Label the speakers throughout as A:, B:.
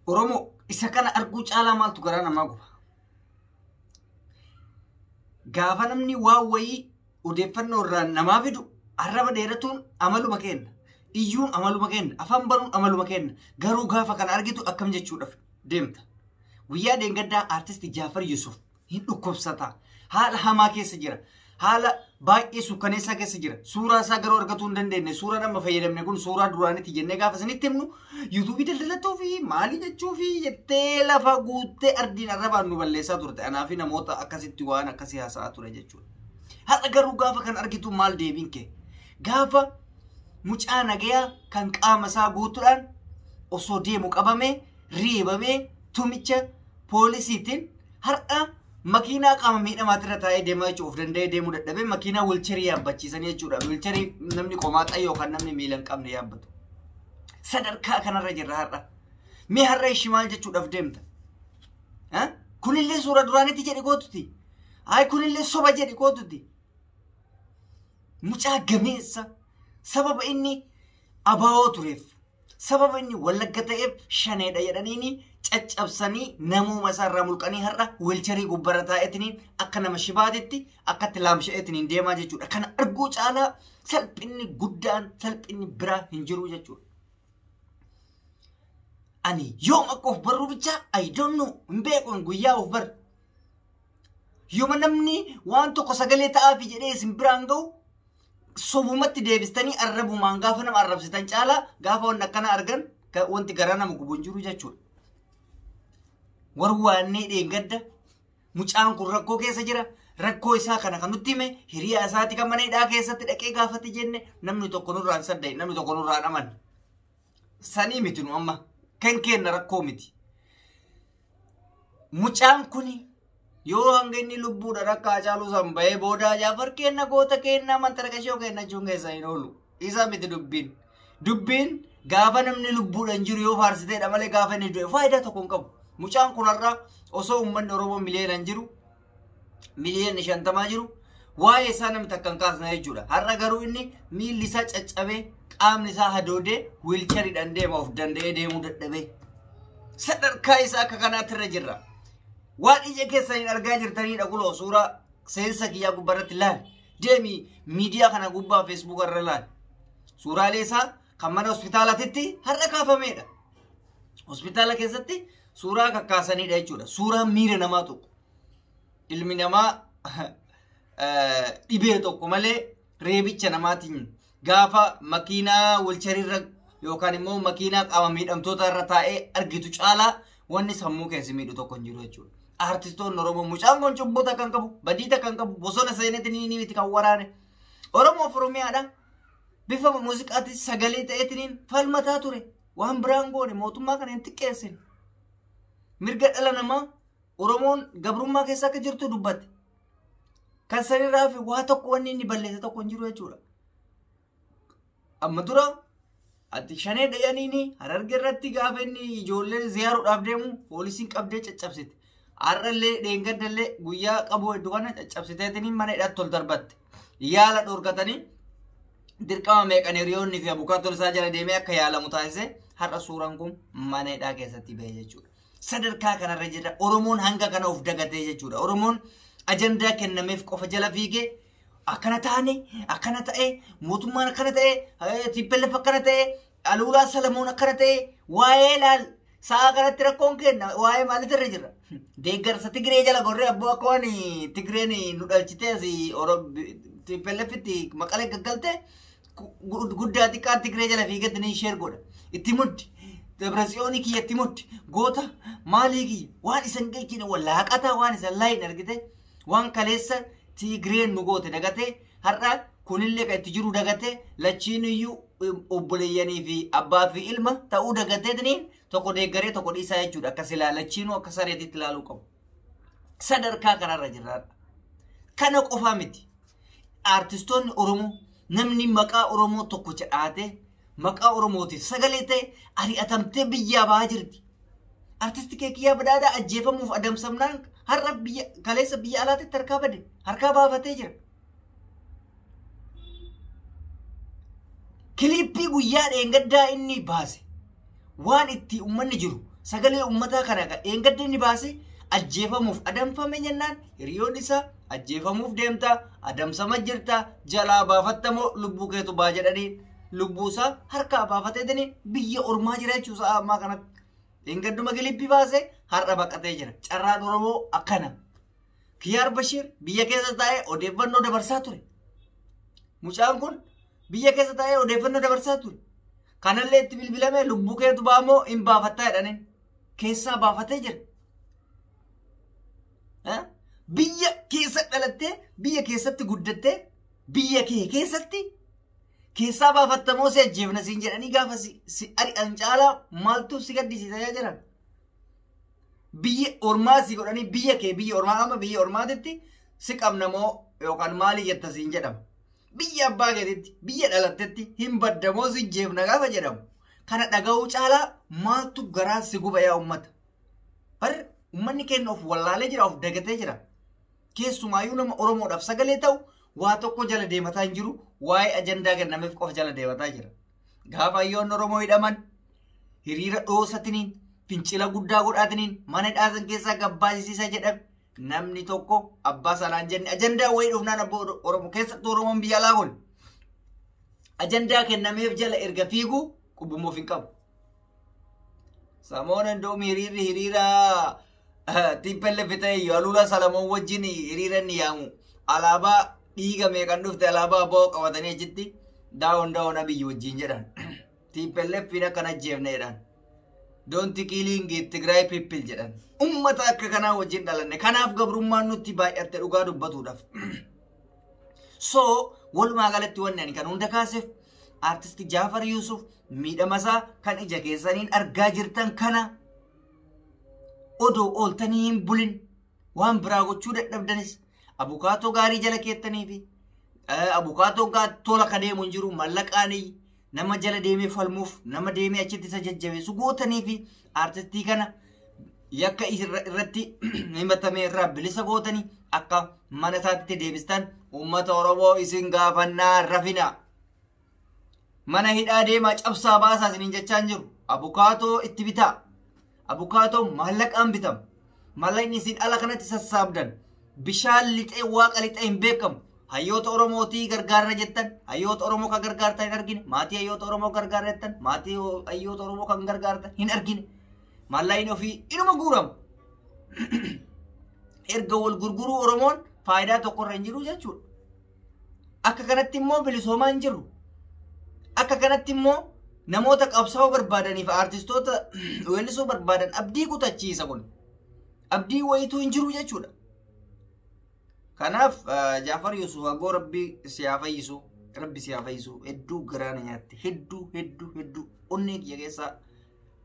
A: Oromoo isa kana arguu caalaa maaltu garaa namaa guba? Gaafa namni waan wayii odeeffannoo irraa namaa fidu arraba dheeratuun amaluma kenna. Iyyuun amaluma kenna. Afaan banuun amaluma kenna. Garuu gaafa kana argitu akkam jechuudhaaf deemta. Guyyaa dheengaddaa artisti Jaafar Yusuf hin dhukkubsata. Haala hamaa keessa jira. Haala baay'ee suukkaneessaa keessa jira. Suuraa isaa garuu argatuu hin dandeenye. Suuraa nama fayyadamne kun suuraa duraanitti jennee gaafa isinitti himnu yuutuubii daldalatuu fi maalii jechuu fi jettee lafa guuttee ardiin arrabaan nu balleessaa turte. Anaa fi namoota akkasitti waan akkasii haasa'aa ture jechuudha. Har'a garuu gaafa kan argitu maal deebiin kee? Gaafa mucaa nagayaa kan qaama isaa guutuudhaan osoo deemu qabamee reebamee tumicha poolisiitiin har'a makiinaa qaama miidhamaatirra taa'ee deemaa jechuudha. Of danda'ee deemuu dadhabee makiinaa wilcharii yaabbachiisanii jechuudha. Wilcharii namni qomaa yookaan namni miila hin qabne yaabbatu. Sadarkaa kanarra jirra har'a. Mee har'a ishii maal jechuudhaaf deemta? Kunillee suura duraanitti jedhi gootuti. Hayi kunillee soba jedhi gootuti. Mucaa gameessa sababa inni abaa'oo tureef sababa inni wallagga ta'eef shaneedha jedhaniini caccabsanii namooma isaa irraa mulqanii har'a wiilcharii gubbarra taa'eetiniin akka nama shibaatitti akkatti laamsha'eetiniin deemaa jechuudha. Kana arguu caalaa salphinni guddaan salphinni biraa hin jiru jechuudha. Ani yoom akka of barruu bichaa I don't know hin beeku guyyaa of barre. Yooma namni waan tokko sagalee ta'aafi jedhee isin biraan ga'u sobumatti deebistanii arrabumaan gaafa nama arrabsitan caalaa gaafa wanni akkana argan wanti garaa nama gubu hin jiru jechuudha. Warwaannee dheengadda mucaan kun rakkoo keessa jira. Rakkoo isaa kana kan nutti hime hiriyaa isaati kan mana hidhaa keessatti dhaqee gaafate jenne namni tokko nurraan sadda'e namni tokko nurraan amanne. Sanii miti nu amma kan kenna rakkoo miti. Mucaan kuni yoo hanga inni lubbuudhaan akka Haacaaluu san bahee booda Jaafar kenna goota kenna mantarqashoo kenna jechuun keessa hin oolu. Isa miti dubbiin. Dubbiin gaafa namni lubbuudhaan jiru yoo faarsiteedha malee gaafa inni du'e faayidaa tokko hin qabu. Mucaan kun har'a osoo uummanni Oromoo miliyoonaan jiru miliyoonni 50 jiru waa'ee isaa namni takka hin kaasne jechuudha. Har'a garuu inni miilli isaa caccabee qaamni isaa hadoodee wiilchariidhaan deema of danda'ee deemuu dadhabee. Sadarkaa isaa akka kanaatti irra jirra. Waan ija keessaniin argaa jirtanidha kunoo suuraa seensa kiyyaa gubbaarratti ilaali. Deemi miidiyaa kana gubbaa feesbuuka irra ilaali. Suuraalee isaa kan mana hospitaalaatitti har'a kaafamedha. Hospitaala keessatti suuraa kakkaasanidha jechuudha. Suuraa miira namaa tokko. Ilmi namaa dhibee tokko malee reebicha namaatiin gaafa makiinaa wilchariirra yookaan immoo makiinaa qaama miidhamtoota irra taa'ee argitu caalaa wanni sammuu keessa miidhu tokko hin jiru jechuudha. Artistoonni Oromoo mucaan kun cubbuu takka hin qabu, badii takka hin qabu, bosona seenetti ni miti kan waraane. Oromoof Oromiyaadha. Bifa muuziqaatiin sagalee ta'eetiin falmataa ture. Waan biraan goone mootummaa kana hin xiqqeessine. Mirga dhala namaa Oromoon gabrummaa keessa akka jirtu dubbatte. Kan sanirraa fi waa tokko wanni inni balleesse tokko hin jiru jechuudha. Amma dura ati shanee dhayaniini Hararge irratti gaafa inni ijoolleen ziyaaruudhaaf deemu poolisiin qabdee caccabsite. Har'allee dheengaddallee guyyaa qabu hedduu kana caccabsiteetiniin mana hidhaatti ol darbatte. Yaala dhorkatanii dirqama meeqan hiriyoonni fi abukaattoon isaa jala deemee akka yaalamu taasise har'a suuraan kun mana hidhaa keessatti bahe jechuudha. Sadarkaa kanarra jira Oromoon hanga kana of dagatee jechuudha. Oromoon ajandaa kennameef qofa jala fiigee akkana taane akkana ta'e mootummaan akkana ta'e TPLF akkana ta'e Aluulaa Salamoon akkana ta'e waa'ee laal sa'a kanatti rakkoon kenna waa'ee maaliitu irra jira. Deeggarsa Tigree jala gorree abboo akka waan Tigreen nu dhalchitee asii TPLFitti maqalee gaggalte guddaa xiqqaan Tigree jala fiigetti ni sheer godha. Itti muddi. Dabratsiyoonii kiyya itti muddi. Goota maalii kiyya waan isan galchine walaaqataa waan isan laayin argite waan kaleessa Tigreen nu goote dagatee har'a kunillee kan itti jiru dagatee lachiin iyyuu obboleeyyanii fi abbaa fi ilma ta'uu dagateetiniin tokko deeggaree tokko dhiisaa jechuudha. Akka silaa lachiinuu akka sareetitti ilaaluu qabu. Sadarkaa kanarra jirra. Kana qofaa miti. Artistoonni Oromoo namni maqaa Oromoo tokko jedhaatee maqaa Oromootiif sagalee ta'e ari'atamtee biyyaa bahaa jirti. Artisti Keekiyyaa Badhaadhaa ajjeefamuuf adamsamnaan har'a biyya kaleessa biyya alaatitti harkaa bade harkaa baafatee jira. Kiliippii guyyaa dheengaddaa inni baase waan itti uummanni jiru Sagalee uummataa kana dheengadda inni baase ajjeefamuuf adamfame jennaan hiriyoonni isaa ajjeefamuuf deemta, adamsama jirta, jalaa baafattamoo lubbuu keetu baa jedhanii lubbuu isaa harkaa baafateetini biyya ormaa jira jechuusaa ammaa kanatti. Dheengadduma gilippi baase har'a baqatee jira. Carraan Oromoo akkana. Kiyaar Bashiir biyya keessa taa'ee odeeffannoo dabarsaa ture. Mucaan kun biyya keessa taa'ee odeeffannoo dabarsaa ture. Kanallee itti bilbilame lubbuu keetu baamoo hin baafattaa jedhaniin keessaa baafatee jira. Biyya keessa dhalattee, biyya keessatti guddattee, biyya kee keessatti keessaa baafattamoo si ajjeefna siin jedhanii gaafa si ari'an caalaa maaltu si gaddisiisa yaa jiran. Biyya ormaa si godhanii biyya kee biyya ormaa amma biyya ormaatitti si qabnamoo yookaan maali jetta siin jedhama. Biyya abbaa keetitti, biyya dhalattetti hin baddamoo si ajjeefna gaafa jedhamu. Kana dhaga'uu caalaa maaltu garaa si guba yaa uummata. Bar uummanni keenya of wallaalee jira, of dagatee jira. Keessumaayyuu nama Oromoodhaaf sagalee ta'u waa tokko jala deemataa hin jiru, waa'ee ajandaa kennameef qofa jala deemataa jira. Gaafa hayyoonni Oromoo hidhaman hiriira dhoosatiniin, fincila guddaa godhaatiniin mana hidhaasan keessaa gabbaasisiisa jedhame namni tokko abbaa sanaan jenne ajandaa wayii dhufnaan abbaa Oromoo keessattuu Oromoon biyya alaa kun ajandaa kennameef jala erga fiigu qubbumoof hin qabu. Samoon endoom hiriirri hiriira TPLF ta'e Alula Salamoon wajjin hiriira inni yaamu alaabaa dhiiga meeqan dhufte alaabaa aboo qabatanii achitti daawon daawon Abiyyi wajjin jedhan. TPLF akkana ajjeefne jedhan. Don't killing Tigray people jedhan. Ummata akka kanaa wajjin dhalanne. Kanaaf gabrummaan nutti baay'atte dhugaa dubbatuudhaaf. So walumaa galatti wanni ani kan hunda kaaseef artisti Jaafar Yusuf miidhama isaa kan ija keessaniin argaa jirtan kana odoo ooltanii hin bulin waan biraa gochuu dadhabdanis abukaatoo gaarii jala keettanii fi abukaatoo tola ka deemu hin jiru mallaqaanii nama jala deemee falmuuf nama deemee achitti isa jajjabeessu gootanii fi artistii kana yakka irratti himatame irraa bilisa gootanii akka mana isaatti deebistan uummata Oromoo isin gaafannaa rafina. Mana hidhaa deemaa cabsaa baasaa isiniin jechaa hin jiru. Abukaatoo itti bitaa. Abukaatoo maallaqaan bitama. Maallaqni isin ala kanatti sassaabdan bishaan lixee waaqa lixee hin beekamu. Hayyoota Oromootii gargaarra jettan, hayyoota Oromoo kan gargaartan hin argine, maatii hayyoota Oromoo gargaarra jettan, maatii hayyoota Oromoo kan gargaartan hin argine. Maallaqni ofii inuma guurama. Erga wal gurguruu Oromoon faayidaa tokkorra hin jiru jechuudha. Akka kanatti immoo bilisoomaa hin jiru. Akka kanatti immoo namoota qabsaa'uu barbaadaniif aartistoota weellisuu barbaadan abdii kutachiisa kun. Abdii wayituu hin jiru jechuudha. Kanaaf Jaafar Yusuf abboo Rabbi si haa fayyisu. Rabbi si haa fayyisu. Hedduu garaana nyaatte. Hedduu hedduu hedduu onnee kiyya keessa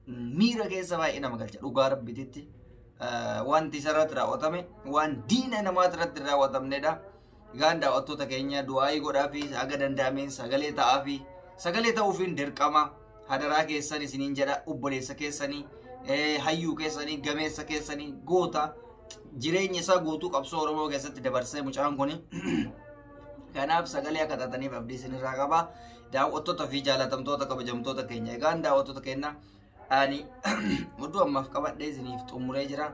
A: miira keessa baay'ee nama galcha. Dhugaa Rabbititti wanti isarratti raawwatame waan diina namaati irratti raawwatamnedha. Egaan daawwattoota keenya du'aayii godhaa fi haga danda'ameen sagalee ta'aa fi sagalee ta'uufiin dirqama hadaraa keessan isiniin jedha obboleessa keessanii hayyuu keessanii gameessa keessanii goota jireenya isaa guutuu qabsoo Oromoo keessatti dabarsee mucaan kuni. Kanaaf sagalee akka taataniif abdii isinirraa qaba. Daawwattoota fi jaalatamtoota kabajamtoota keenya. Egaan daawwattoota keenya ani oduu ammaaf qabadhee isiniif xumuree jira.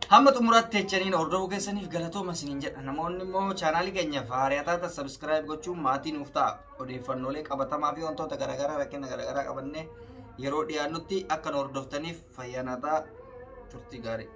A: Hamma xumuraatti jechaniin hordofuu keessaniif galatooma isiniin jedha. Namoonni immoo chaanaalii keenya haaraa taatan subscribe gochuun maatii nuuf ta'a. Odeeffannoolee qabatamaa fi wantoota garaagaraa rakkina garaagaraa qabannee yeroo dhiyaannutti akka nu hordoftaniif fayyaa naa ta'a. Turtii gaarii.